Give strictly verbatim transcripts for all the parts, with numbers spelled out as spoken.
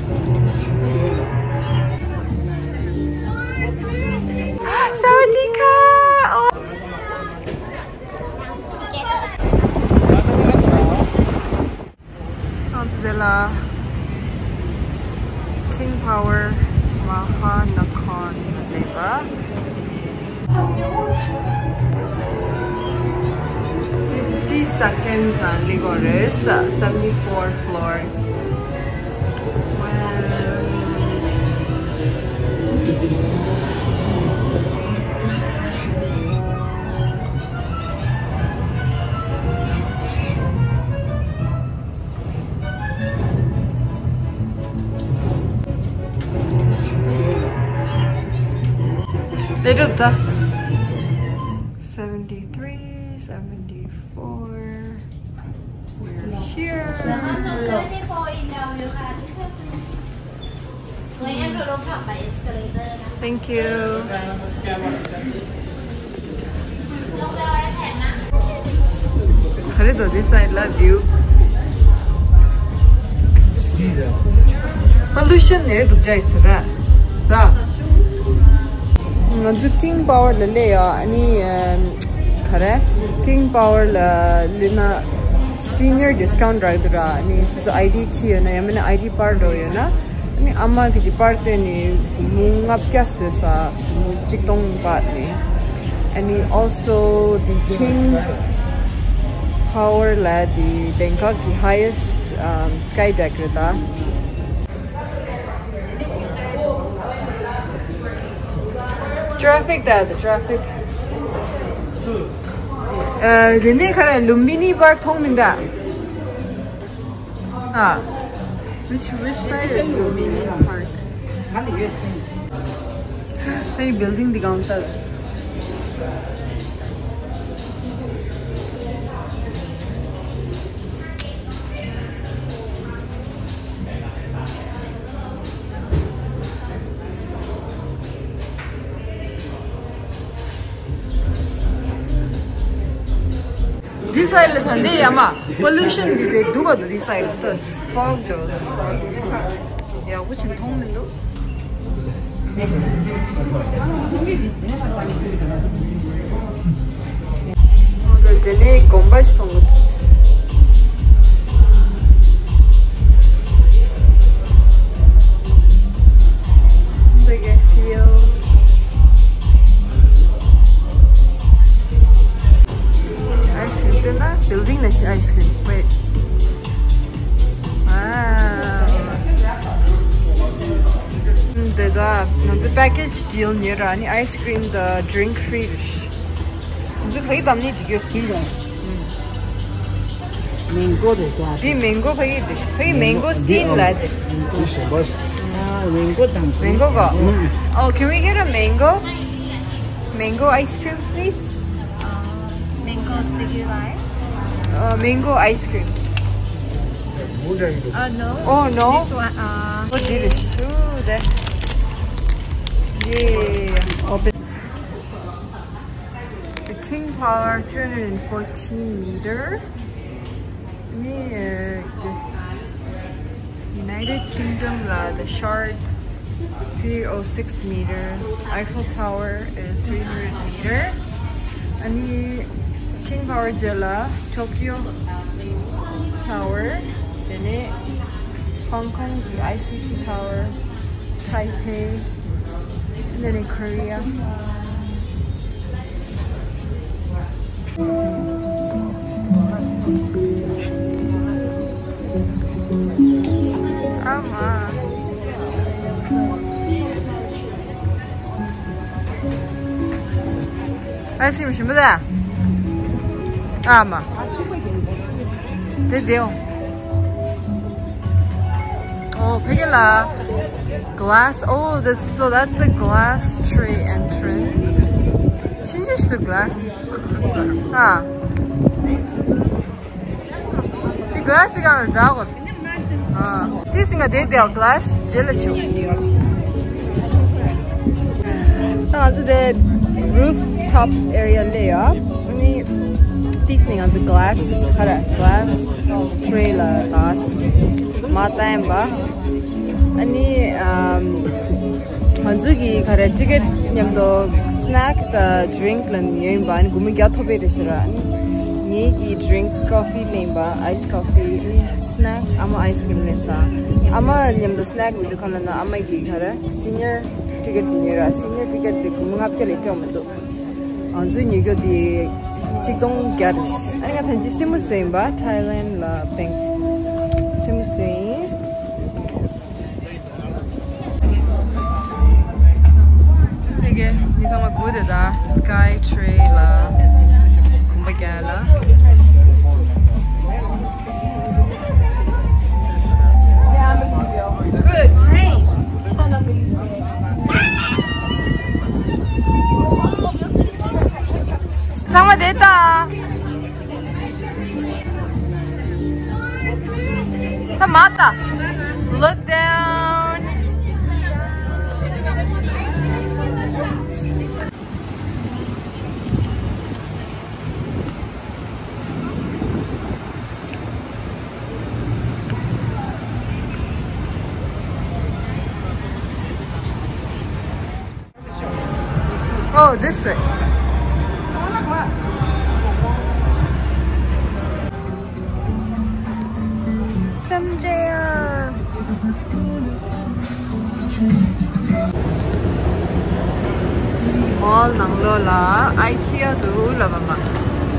สวัสดีค่ะ ང་ཚོ་འདི་ལ་King Power Mahanakhon ལ་སླེབས་པ། fifty seconds ལ་སླེབས་པ་རེད། seventy four floors. Wow. Little dust. Seventy three, seventy four. We're here. Thank you. ག་རེ་འདུག this side ལ་view. Pollution ནས་སྡུག་ཅག་ཡིན་ཟེར་ར། ད། ང་ཚོ་King Power ལ་སླེབས་ཡོད། ཨ་ནི་ཨམ། ག་རེ། King Power ལ་སླེབས་ན་senior discount རག་འདུག་ར། ཨ་ནི་སོ་སོ་ID ཁྱེར་ཡོད་ན་ཡང་མིན་ན་ID པར་འགྲོ་ཡོད་ན། ཨ་ནི་ཨ་མ་གི་དེ་པར་བཏོན་ནས་མུ་ལྔ་བརྒྱ་བཟོས་ས་མུ་གཅིག་སྟོང་བར་ནས། ཨ་ནི་also the King Power ལ་དེ་Bangkok གི་highest ཨམ། sky deck རེད་ད། Traffic ད་ད་traffic. ཨ། དེ་ནས་ག་རེ་Lumbini Park མཐོང་མི་འདུག་ཨ། Which, which side is Lumbini Park? ཨ་ཡི་building འདི་གང་ལྟར། This side ལ་ད་འདི་ཡ་མ་pollution འདི་དེ་སྡུག་ག་འདུག this side ད་fog འདྲ་བོ་ཡག་པོ་ཅིག་མཐོང་མི་འདུག་འོ་ད་དེ་ནས་དགོན་པ་ཞིག་མཐོང་གི་འདུག They can feel ice cream དེ་ན་building ནས་ice cream. Wait. Wow. འདི་ད་ང་ཚོ་package deal ཉེ་ར་ནི་ice cream དང་drink free རེད། ང་ཚོ་ག་གི་བདམས་ནས་འཇིགས་ཡོད་སྲིད་རུང་། Mango རེད་ཀྱ། འདི་mango ཕ་གི་འདི་ཕ་གི mango steam ལ་དེ། འདི་གཞན་པ། ཨ། Mango དང་། Mango གོ་ཨུ། Oh, can we get a mango? Mango ice cream, please. Uh, mango sticky rice. Uh, mango ice cream. Uh, no. Oh, no. This one, uh, what did it? Ooh, that. Yeah. Open. The King Power, three hundred and fourteen meter. ནི། United Kingdom ལ་the Shard three oh six meter, Eiffel Tower is three hundred meter. ཨ་ནི་King Power རྗེས་ལ་Tokyo Tower, དེ་ནས་Hong Kong གི་ICC Tower, Taipei, and then in Korea. ཨ་མ། ཨ་ཤི་མི་ཤི་མི་ད། ཨ་མ། དེ་དེའོ། Oh, ཕ་གི་ལ། Glass. Oh, this, so that's the glass tray entrance. Changes to glass. Ah. The glass དེ་གང་ལ་འཛག་གོ། Ah. This is the glass. Jealous. ད་ང་ཚོ་དེ་rooftop area ལ་ཡ། ནི་this ནི་ང་ཚོ་glass ཁ་ར་glass tray ལ་glass མ་བཏང་པ། ཨ་ནི་ཨམ། ང་ཚོ་གི་ག་རེ་ཊི་ཀེ་ཊི་མཉམ་དུ་སི་ནེག་དང་ཌི་རིང་ལ་ཉོས་ཡིན་པ། ཨ་ནི་སྒོར་མོ་བརྒྱ་ཐོབ་པའི་རེད་ཤག་ར། ཨ་ནི་ངེད་ཀྱི་ཌི་རིང་ཀོ་ཕི་ལེན་པ། ཨའི་སི་ཀོ་ཕི། ཨ་ནི་སི་ནེག་ཨ་མ་ཨའི་སི་ཀྲིམ་ལེན་ས། ཨ་མ་མཉམ་དུ་སི་ནེག་མི་འདུག་ག་ལབ་ན། ཨ་མ་གི་ག་རེ་སི་ནི་ཡར་ཊི་ཀེ་ཊི་ཉོས་ར། སི་ནི་ཡར་ཊི་ཀེ་ཊི་དེ་སྒོར་མོ་ལྔ་བརྒྱ་ལས་སྤྲད་མི་འདུག་ང་ཚོའི་ཉོ་རྒྱུ་དེ་ཆིག་སྟོང་བརྒྱ་རེད། ཨ་ནི་ང་ད་ཅི་སེན་མོ་བཟོས་ཡིན་པ། ཐའི་ལེན་ལ་བེང་སེན་མོ་བཟོས་ཡིན། ཕ་གི་མི་ཚང་མ་སྒུག་བསྡད་ད། སི་ཀའི་ཊི་རེ་ལ་གོམ་པ་རྒྱག་ལ། ཚང་མ་བསྡད་ད། ད་མ་ད། Look down. Oh, this way. Sanjaya. Mall ནང་ལོགས་ལ་ཨའི་ཀི་ཡ་འདུག་ལབ་པ་མ།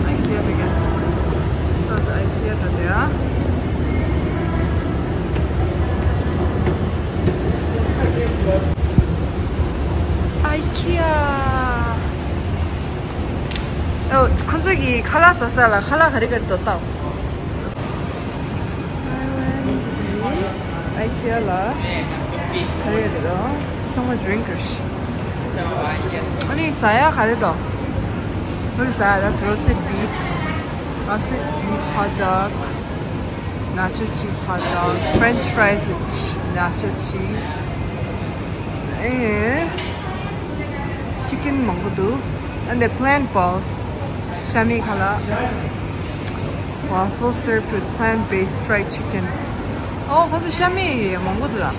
ཨའི་ཀི་ཡ་འདུག་ག་ང་ཚོ་ཨའི་ཀི་ཡ་འགྲོ་འདོད་ཨ། ཨའི་ཀི་ཡ། ཨོ། ཁོ་ཚོ་གི་ཁ་ལག་ཟ་ས་ལ་ཁ་ལག་ག་རེ་ག་རེ་འདུག་ལྟ། ཨའི་ཀི་ཡ་ལ་ག་རེ་ག་རེ་འདུག་ཚང་མ་ཌི་རིང་ཀི་རེད། ཨ་ནི་ཟ་ཡ་ག་རེ་འདུག་ཨ་ནི་ཟ་ཡ། That's roasted beef, roasted beef hot dog, nacho cheese hot dog, French fries with ch- nacho cheese. ཨེ། ཅི་ཀེན་མང་པོ་འདུག And the plant balls. ཤ་མེད་ཁ་ལག Waffle served with plant-based fried chicken. ཨོ། ཁོ་ཚོ་ཤ་མེད་མང་པོ་འདུག་ལ།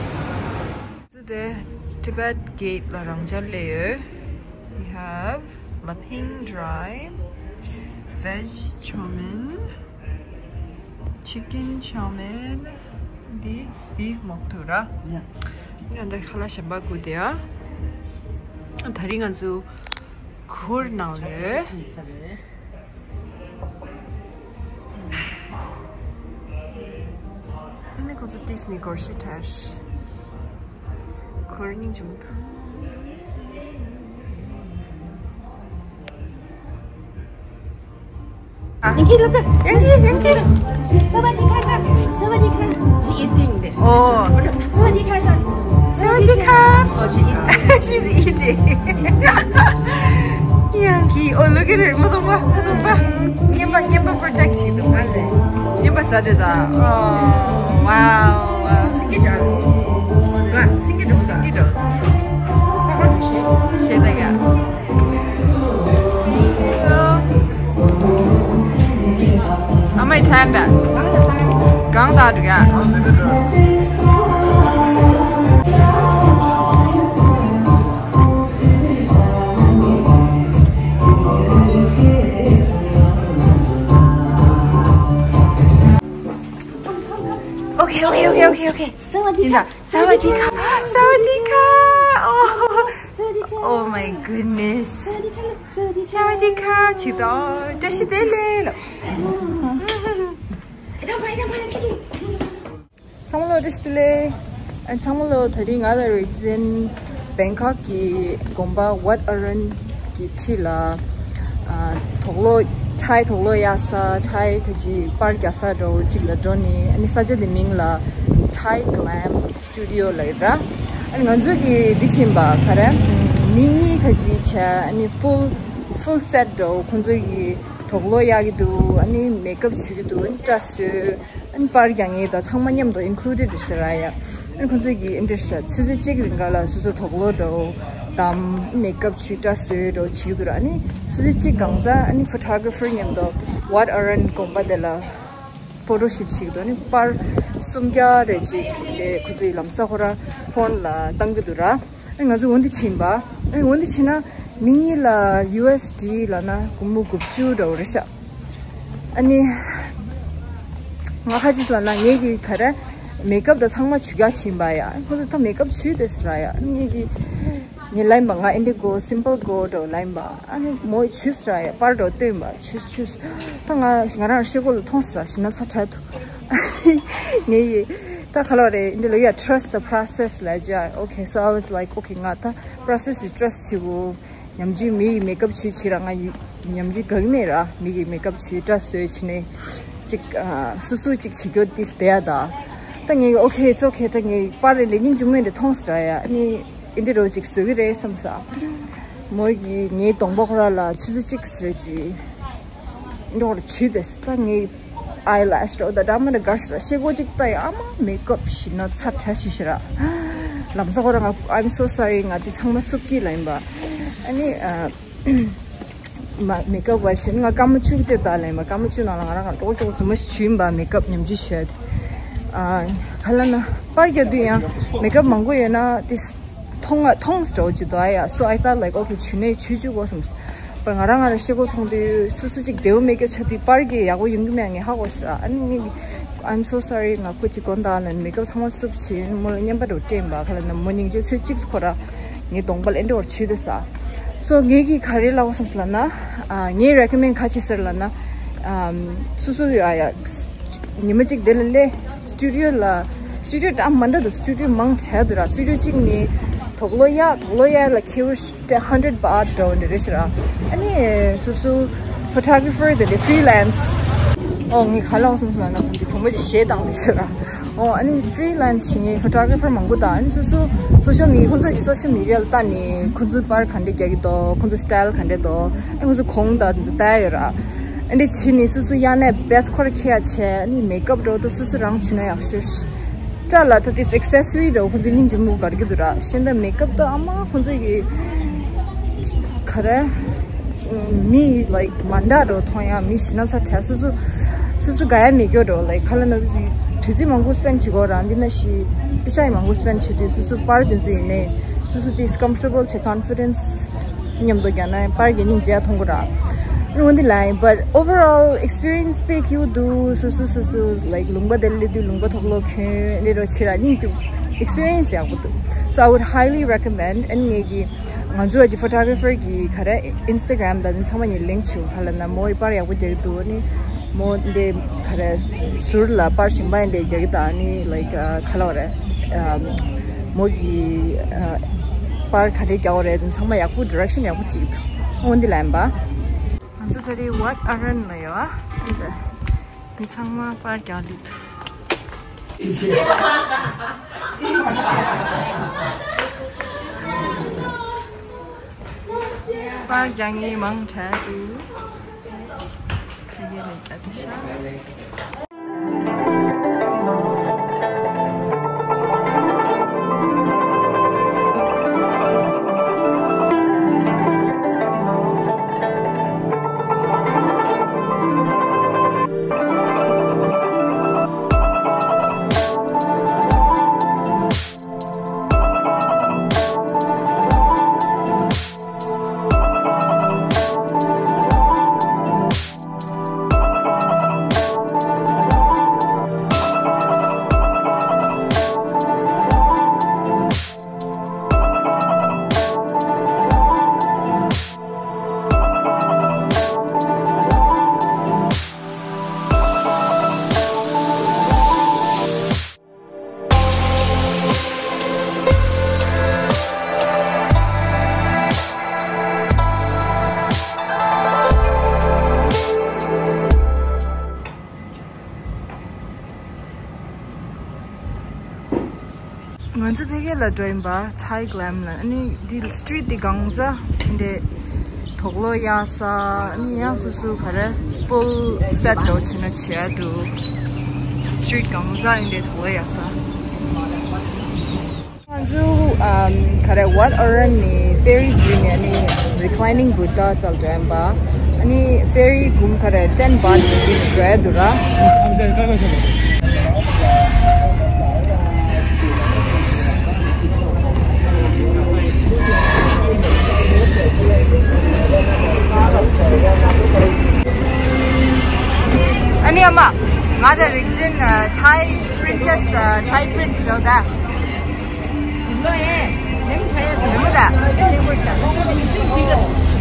དེ་Tibet Gate ལ་རང་འཇགས་སླེབས་ཡོད། We have lapeng dry, veg chow mein, chicken chow mein, འདི་beef མོག་ཐུག་ར། ཡ། ཡང་འདི་ཁ་ལག་གཞན་པ་དགོས་དེ་ཡ། དེ་རིང་ང་ཚོ་གུར་ནང་ལ་ཡོད། ཨ་ནི་ཁོ་ཚོ་ཏིས་ནི་སྒོར་གཞས་འཁྲབ། ཁོར་སྙིང་རྗེ་མོ་འདུག Yankee, look at Yankee, Yankee. Sawadee ka. Sawadee ka. She eating this. Oh. Sawadee ka. Sawadee ka. Oh, she eating. She's eating. Yankee. Oh, look at her. མ་འདུག་པ། མ་འདུག་པ། ཉན་པ་ཉན་པ་པྲོ་ཇེག་བྱེད་འདུག་ཉན་པ་ཟ་དེ་ད། Oh, wow. Sing it out. Sing it out. Sing it out. ཤེས་ད་ཡ། ཨ་མའི་ཁྲམ་པ། གང་དག་འགྲིག་ཡ། Okay, okay, okay, okay, okay. Sawadee ka. Sawadee ka. Sawadee ka. Oh. Sawadee ka. Oh my goodness. Sawadee ka. Sawadee ka. Sawadee ka. ཆི་ཏོ། བཀྲ་ཤིས་བདེ་ལེགས་ལོ། ཚང་མ་ལོ་བཀྲ་ཤིས་བདེ་ལེགས། ཨ། ཚང་མ་ལོ། དེ་རིང་ང་དང་རིག་འཛིན་བེང་ཀོག་གི་དགོན་པ་ཝཊ་ཨ་རན་གྱི་འཁྲིས་ལ། ཨ། དུག་ལོག་ཐའི་དུག་ལོག་གཡར་ས། ཐའི་ཁ་ཅིག་པར་རྒྱག་ས་འདྲ་བོ་ཅིག་ལ་འགྲོ་ནས། ཨ་ནི་ས་ཆ་དེ་མིང་ལ་Thai Glam Studio ལབ་ཡོད་ར། ཨ་ནི་ང་ཚོ་གི་འདི་ཕྱིན་པ་ག་རེ། མི་གཉིས་ཁ་ཅིག་བྱས། ཨ་ནི་ཕུལ་ཕུལ་སེ་ཊི་འདྲ་བོ། ཁོང་ཚོ་གི་དུག་ལོག་གཡར་གྱི་འདུག་ཨ་ནི་མེག་ཨབ་བྱེད་ཀྱི་འདུག་ཨ་ནི་སྐྲ་བཟོས། ཨ་ནི་པར་རྒྱག་མཁན་དང་ཚང་མ་མཉམ་དུ་ཨིན་ཀུ་ལུ་ཌེཌ་རེད་ཤག་ར་ཡ། ཨ་ནི་ཁོང་ཚོ་གི་ཨིན་ཊི་རེ་སི་ཊི་ཆུ་ཚོད་གཅིག་རིང་ག་ལ་སོ་སོ་དུག་ལོག་འདྲ་བོ་བསྡམས། མེག་ཨབ་བྱས། སྐྲ་བཟོས་འདྲ་བོ་བྱེད་ཀྱི་འདུག་ར། ཨ་ནི་སོ་སོ་གཅིག་གང་ཚ། ཨ་ནི་ཕོ་ཊོ་གྷ་ར་ཕར་མཉམ་དུ་ཝཊ་ཨ་རན་དགོན་པ་དེ་ལ་ཕོ་ཊོ་ཤུཊ་བྱེད་ཀྱི་འདུག་ཨ་ནི་པར། སུམ་བརྒྱ་རེ་ཅིག་དེ་ཁོ་ཚོའི་ལམ་སང་ཁོ་རང་ཕོན་ལ་བཏང་གི་འདུག་ར། ཨ་ང་ཚོ་འོ་འདི་ཕྱིན་པ། ཨ་འོ་འདི་ཕྱིན་ན་མི་གཉིས་ལ་ཡུ་ཨེས་ཌི་ལབ་ན་སྒོར་མོ་དགུ་བཅུ་འདྲ་བོ་རེད་ཤག་ཨ་ནི་ང་ཁ་ཅིག་ལབ་ན་ངེད་ཀྱི་ག་རེ་མེག་ཨབ་དང་ཚང་མ་བྱུག་ཡག་ཕྱིན་པ་ཡ། ཁོ་ཚོ་ད་མེག་ཨབ་བྱུག་བསྡད་ཟེར་ར་ཡ། ངེད་ཀྱི་ངས་ལབ་ཡིན་པ། ང་ཨིན་ཌི་གོ་སིམ་པལ་གོལཌ་འདྲ་བོ་ལབ་ཡིན་པ། ཨ་ནི་མོས་བྱུག་ཟེར་ར་ཡ། པར་འདྲ་བོ་སྟོན་པ། བྱུག་བྱུག་ད་ང་ང་རང་ཤེལ་སྒོ་ལ་མཐོང་ཟེར་ར། ཞེད་སྣང་ཚ་དྲགས་འདུག་ངས་ཡི་ད་ག་ལབ་རེད། ཨིན་ཌི་ལ་ཡ། Trust the process ལབ་ཅིག Okay, so I was like, okay, ང་ད་པོ་རོ་སེ་སི་ཊར་སི་བྱེད་དགོས། ཉམས་ཆུ་མི་ཡི་མེག་ཨབ་བྱུག་བྱེད་ར། ང་ཡི་ཉམས་ཆུ་དགའ་གི་མེད་ར། མི་ཡི་མེག་ཨབ་བྱུག་སྐྲ་བཟོས་བྱས་ནས་ཅིག་ཨ་སོ་སོ་ཅིག་བྱེད་རྒྱུ་དེ་བསྡད་ཡ་ད། ད་ངས་okay, it's okay. ད་ངས་པར་རེ་ལེགས་ཉེས་འཇུག་མིན་རེ་མཐོང་ཟེར་ར་ཡ། ཨ་ནི་ཨིན་ཌི་འདྲ་བོ་ཅིག་བཟོ་གི་རེད་བསམ་ས། མོ་གིས་ངའི་གདོང་པ་ཁོ་ར་ལ་ཆུ་ཚོད་གཅིག་ཟེར་ཅིག་འདྲ་བོ་བྱུག་བསྡད་ས། ད་ངའི་ཨའི་ལེ་ཤི་འདྲ་བོ་ད་འདྲ་མི་འདྲ་དགར་ཟེར་ར། ཤེལ་སྒོ་གཅིག་ལྟ་ཡ། ཨ་མ་མེག་ཨབ་ཞེད་སྣང་ཚ་དྲགས་ཤིག་ཤི་ར། ལམ་སང་ཁོ་ར་ང་I'm so sorry, ང་འདི་ཚང་མ་སུབ་ཀྱི་ལབ་ཡིན་པ། ཨ་ནི་ཨ། མ་མེག་ཨབ་ཝའིབ་བྱས་ན་ང་སྐར་མ་བཅུ་སྟེར་ད་ལབ་ཡིན་པ། སྐར་མ་བཅུ་ནང་ལ་ང་རང་ང་ཀྲོག་ཀྲོག་རྫུན་མ་ཞིག་བྱུག་ཡིན་པ། མེག་ཨབ་ཉམས་ཆུ་བྱས་ཏེ། ཨ་ག་ལབ་ན་པར་རྒྱག་དུས་ཡང་མེག་ཨབ་མང་པོ་ཡོད་ན་དེ་མཐོང་ང་མཐོང་འདྲ་བོ་ཅིག་འདུག་ཨ་ཡ། So I thought like, okay, བྱུག་ནས་བྱུག་བཅུག་དགོས་བསམ། པར་ང་རང་ང་རང་ཤེལ་སྒོ་མཐོང་དུས་སོ་སོ་ཅིག་བདེ་པོ་མེད་སྐྱོ་ཆགས་དུས་པར་གྱི་ཡག་པོ་ཡོང་གི་མེད་ངས་ཧ་གོ་ཟེར་ར། ཨ་ནི་ངས་I'm so sorry, ང་སྐུ་མཁྱེན་དགོངས་དག་ལབ་ནས་མེག་ཨབ་ཚང་མ་སུབ་བྱས་མོ་ལ་རྔན་པ་འདྲ་བོ་སྤྲད་ཡིན་པ། ག་ལབ་ན་མོ་སྙིང་རྗེ། ཚོད་གཅིག་ཁོ་ར་ངའི་གདོང་པ་ལ་ཨེ་འདྲ་བོ་བྱུག་བསྡད་ས། So ངས་ཀྱིས་ག་རེ་ལབ་དགོས་བསམ་སོང་ལབ་ན། ཨ་ངས་རེ་ཀོ་མེན་ཌི་ག་ཅིག་ཟེར་ལབ་ན། ཨམ་སོ་སོ་ཡ་ཡ་ཉི་མ་གཅིག་དེ་ལ་སླེབས། སི་ཊུ་ཌི་ཡོ་ལ། སི་ཊུ་ཌི་ཡོ་འདྲ་མི་འདྲ་འདུག་སི་ཊུ་ཌི་ཡོ་མང་དྲགས་འདུག་ར། སི་ཊུ་ཌི་ཡོ་གཅིག་ནི་དོག་ལོ་ཡ། དོག་ལོ་ཡ་ལ་ཁེ་པོ་ཤི་ཏེ་ཧན་ཌེ་རེ་ཌི་བྷ་ཊི་འདྲ་བོ་འདྲ་རེད་ཤག་ར། ཨ་ནི་སོ་སོ་ཕོ་ཊོ་གྷ་ར་ཕར་དེ་འདྲ་ཕི་རི་ལན་སི། ཨོ་ངས་ག་ལབ་སོང་ཟེར་ན་ཁོང་གི་བུ་མོ་ཅིག་གཞས་བཏང་འདུག་ཟེར་ར། ཨོ་ཨ་ནི་ཕི་རི་ལན་སི་བྱེད་མཁན་ཕོ་ཊོ་གྷ་ར་ཕར་མང་པོ་དང་། ཨ་ནི་སོ་སོ་སོ་ཤལ་མི་ཁོང་ཚོ་གི་སོ་ཤལ་མི་ཌི་ཡ་ལ་ལྟ་ནས་ཁོང་ཚོའི་པར་ག་འདྲ་རྒྱག་གི་འདུག་ཁོང་ཚོ་སི་ཊལ་ག་འདྲ་འདུག་ཨ་ནི་ཁོང་ཚོ་གོང་དང་དེ་ཚོ་ལྟ་ཡ་ཡོད་ར། ཨ་འདྲ་བྱས་ནས་སོ་སོ་ཡ་ནས་བེ་ཊི་ཁོ་ར་ཁྱེར་ཡ་བྱས། ཨ་ནི་མེག་ཨབ་འདྲ་བོ་ད་སོ་སོ་རང་བྱུག་ན་ཡག་ཤོས། སྐྲ་ལ་ད་དེ་ཨེག་སེ་སོ་རི་འདྲ་བོ་ཁོང་ཚོ་སྙིང་རྗེ་མོ་དགར་གི་འདུག་ར། གཞན་ད་མེག་ཨབ་ད་ཨ་མ་ཁོང་ཚོ་གི་ག་རེ། མི་ལའིཀ་མ་འདྲ་འདྲ་བོ་མཐོང་ཡ། མི་ཞེད་སྣང་ཚ་དྲགས། སོ་སོ་སོ་སོ་དགའ་ཡ་མེད་སྐྱོ་འདྲ་བོ། ལའིཀ་ག་ལབ་ན་དྲི་ཆབ་མང་པོ་སི་པེན་ཌི་བྱེད་དགོས་ར། འདི་ན་ཞིག་པེ་ཤ་ཡི་མང་པོ་སི་པེན་ཌི་བྱེད་དུས་སོ་སོ་པར་དེ་ཚོ་ཡིན་ནའི་སོ་སོ་དེ་ཀམ་ཕོར་ཊེ་བལ་བྱེད། ཀོན་ཕི་ཌེན་སི་མཉམ་དུ་རྒྱག་ན་པར་རྒྱག་སྙིང་རྗེ་མཐོང་གི་ར། འོ་འདི་ལ་ཡིན། But overall experience དཔེ་སྐྱིད་པོ་འདུག་སོ་སོ་སོ་སོ་ལའིཀ་ལུང་པ་དེར་སླེབས་དུས་ལུང་པ་དོག་ལོ་ཁྱོད་འདི་འདྲ་བོ་བྱེད་ར་སྙིང་སྐྱིད། ཨེག་སི་པི་རི་ཡན་སི་ཡག་པོ་འདུག So I would highly recommend. ཨ་ནི་ངེད་ཀྱི་ང་ཚོ་ཨ་ཅི་ཕོ་ཊོ་གྷ་ར་ཕར་གི་ག་རེ་ཨིན་སི་ཊ་གྷ་རམ་དང་ཚང་མ་ངས་ལིང་ཀི་བྱུང་། ག་ལབ་ན་མོ་ཡི་པར་ཡག་པོ་རྒྱག་གི་འདུག་ཨ་ནི་མོ་འདི་ག་རེ་ཟུར་ལ་པར་གཞན་པ་ཡང་འདྲ་རྒྱག་གི་འདུག་ཨ་ནི་ལའིཀ་ག་ལབ་དགོས་རེད། མོ་གི་པར་ག་འདྲ་རྒྱག་དགོས་རེད། ཚང་མ་ཡག་པོ་ཌི་རེག་ཤན་ཡག་པོ་ཅིག་འདུག་འོ་འདི་ལ་ཡིན་པ། ང་ཚོ་ད་རེས་ཝཱཊ་ཨ་རན་ལ་ཡོད་ཨ། འདི་མི་ཚང་མ་པར་རྒྱག་ལི་འདུག་པར་རྒྱག་མཁན་མང་དྲགས་འདུག་ད་ག་ནས་ད་དེ་ཤ། ང་ཚོ་ཕ་གི་ལ་འགྲོ་ཡིན་པ། ཐའི་གྷི་ལམ་ལ། ཨ་ནི་འདི་སི་ཊི་རིཊ་འདི་གང་ས་འདི་འདྲའི་དོག་ལོ་གཡར་ས། ཨ་ནི་ཡང་སོ་སོ་ག་རེ་ཕུལ་སེ་ཊི་འདྲ་བོ་བྱས་ན་བྱེད་ཡ་འདུག་སི་ཊི་རིཊ་གང་ས་འདི་འདྲའི་དོག་ལོ་གཡར་ས། ང་ཚོ་ཨམ་ག་རེ་ཝཱཊ་ཨ་རན་ནས་ཕེ་རི་བརྒྱུད་ནས་ཨ་ནི་རི་ཀི་ལའི་ནིང་བུ་དྷ་རྩ་ལ་འགྲོ་ཡིན་པ། ཨ་ནི་ཕེ་རི་སྒོར་མོ་ག་རེ་ཊེན་བྷཊ་བརྒྱུད་ནས་འགྲོ་ཡ་འདུག་ར། Thai prince འགྲོ་ད། ལེ་མོ་ད།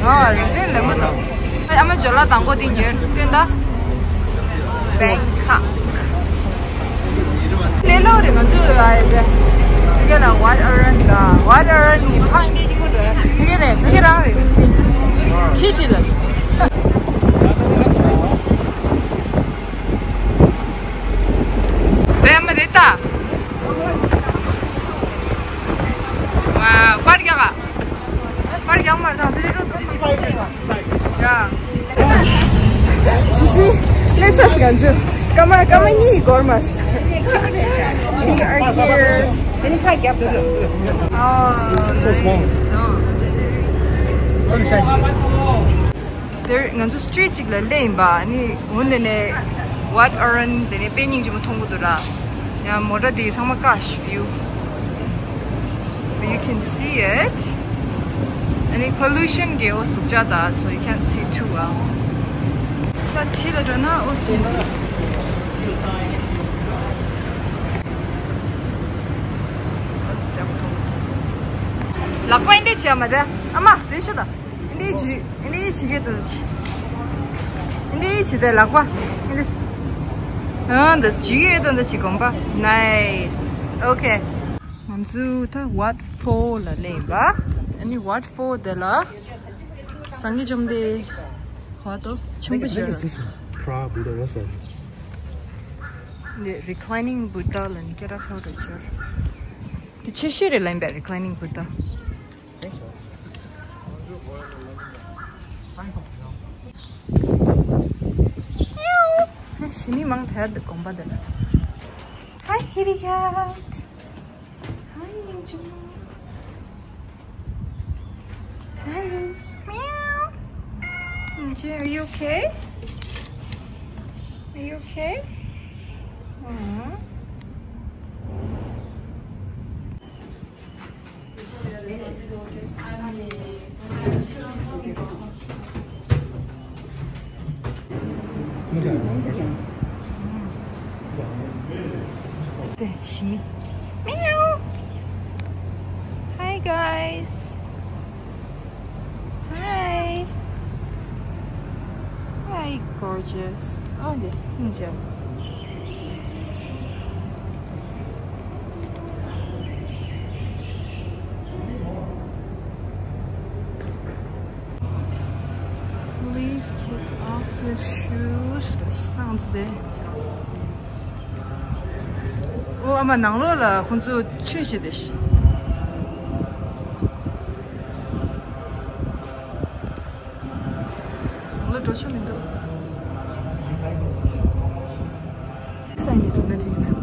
ཨོ་རེ་རེ་ལེ་མོ་ད། ཨ་མ་ཇོ་ལ་དང་པོ་དེ་ཉོས་སྟོན་ད། བེང་ཁ། ལེ་ལོ་རེ་ང་ཚོ་ལ་ཡོད་དེ། དེ་ག་ལ་ཝཱཊ་ཨ་རན་ད། ཝཱཊ་ཨ་རན་ནི་ཕ་ཨིན་དེ་ཅིག་མོ་འགྲོ་ཡ། ཕ་གི་རེད། ཕ་གི་རང་རེད། ཁྲིད་ཁྲིད་ལ། བས་མ་རེད་ད། ཨ། པར་རྒྱག་ག་པར་རྒྱག་མ་རེད་ད། ཟེར་རེད་རོ། ཡ། ཇི་སི། ལེགས་སི་ང་ཚོ་སྐར་མ་སྐར་མ་གཉིས་འགོར་མ་སོང་། We are here. Oh, nice. དེར་ང་ཚོ་སི་ཊི་རིཊ་གཅིག་ལ་སླེབས་ཡིན་པ། ཨ་ནི་འོ་འདི་ནས་ཝཱཊ་ཨ་རན་དེ་ནས་དཔེ་སྙིང་རྗེ་མོ་མཐོང་གི་འདུག་ར། ཡང་མོ་ཊ་དེ་ཚང་མ་ཀ་ཤི་བིའུ། But you can see it. ཨ་ནི་པོ་ལུ་ཤན་གི་འོ་སྡུག་ཅག་ད། So you can't see too well. ས་ཕྱི་ལ་འགྲོ་ན་འོ་སྡུག་ཅག་ལག་པ་འདི་འདྲས་བྱས་མ་བསྡད། ཨ་མ་རེ་ཞུ་དང་། འདི་འདྲས་བྱས། འདི་འདྲས་བྱེད་ཀྱི་འདུག་འདི་འདྲས་བྱས་ཏེ་ལག་པ་འདི་འདྲས། ཨ་འདི་བྱེད་ཀྱི་ཡོད་དོ། འདི་བྱེད་དགོངས་པ། Nice. Okay. ང་ཚོ་ད་ཝཱཊ་ཕོར་ལ་སླེབས་པ། ཨ་ནི་ཝཱཊ་ཕོར་དེ་ལ་སངས་རྒྱས་བཅོམ་ལྡན་འདས་ཧོ་ཏོ་ཆེན་པོ་ཅིག་ཡོད། འདི་རི་ཁི་ལའི་ནིང་བུདྡྷ་ལ་ནི་སྐད་གྲགས་ཚ་བོ་འདྲ་ཅིག་ཡོད། འདི་ཆེ་ཤོས་རེད་ལབ་ཡིན་པས། རི་ཁི་ལའི་ནིང་བུདྡྷ། ཞི་མི་མང་དྲགས་འདུག་དགོན་པ་འདི་ལ། Hi, kitty cat. Hi, Angel. Hi. Meow. Angel, are you okay? Are you okay? Aww. Meow. Hi, guys. Hi. Hi, gorgeous. Oh, yeah. Angel. Please take off your shoes. That sounds bad. ཨོ། ཨ་མ་ནང་ལོགས་ལ་ཁོང་ཚོ་ཆོས་བྱེད་དེ། ནང་ལོགས་འགྲོ་ཆོག་མི་འདུག་ས་ནས་འགྲོ་ན་འགྲིག་ཚུལ།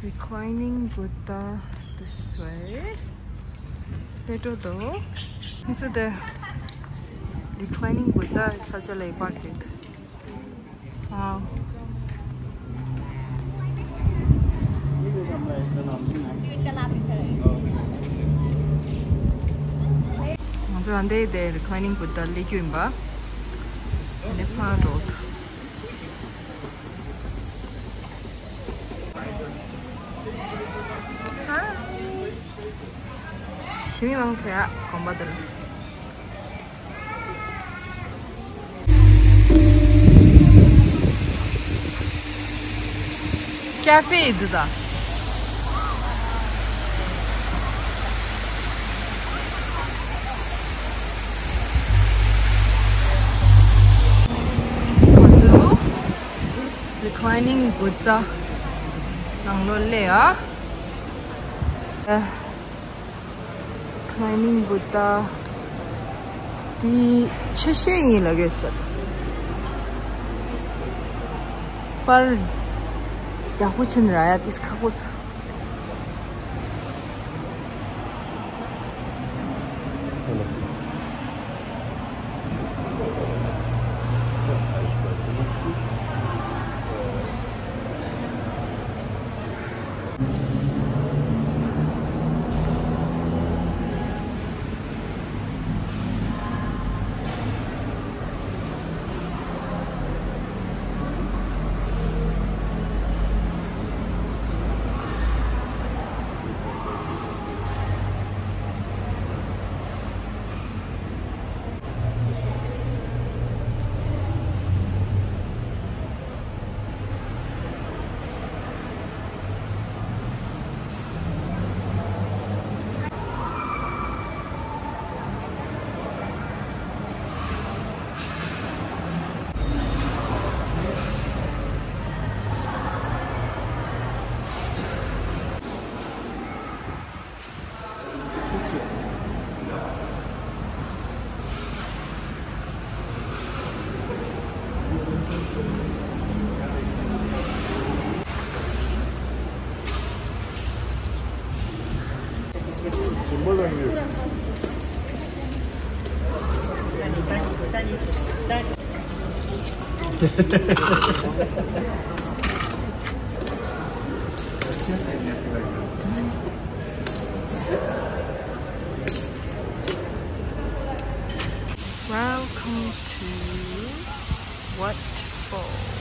Reclining Buddha this way. Little though. This is the reclining Buddha. Such a light park. Wow. ང་ཚོ་ཨ་འདྲས་དེ་reclining Buddha སླེབས་རྒྱུ་ཡིན་པ། ཨ་ནི་ཕར་འགྲོ། Hi. ཞི་མི་མང་དྲགས་དགོན་པ་འདི་ལ། ཀ་ཧྥེ་འདི་ད། ང་ཚོ་reclining Buddha ནང་ལོགས་སླེབས་ཡ། Climbing Buddha དེ་ཆེ་ཤོས་ཡིན་ལབ་ཡོད་ས། པར་ཡག་པོ་ཕྱིན་ར་ཡ་ཏིས་ཁག་པོ་ཚ། Welcome to Wat Pho.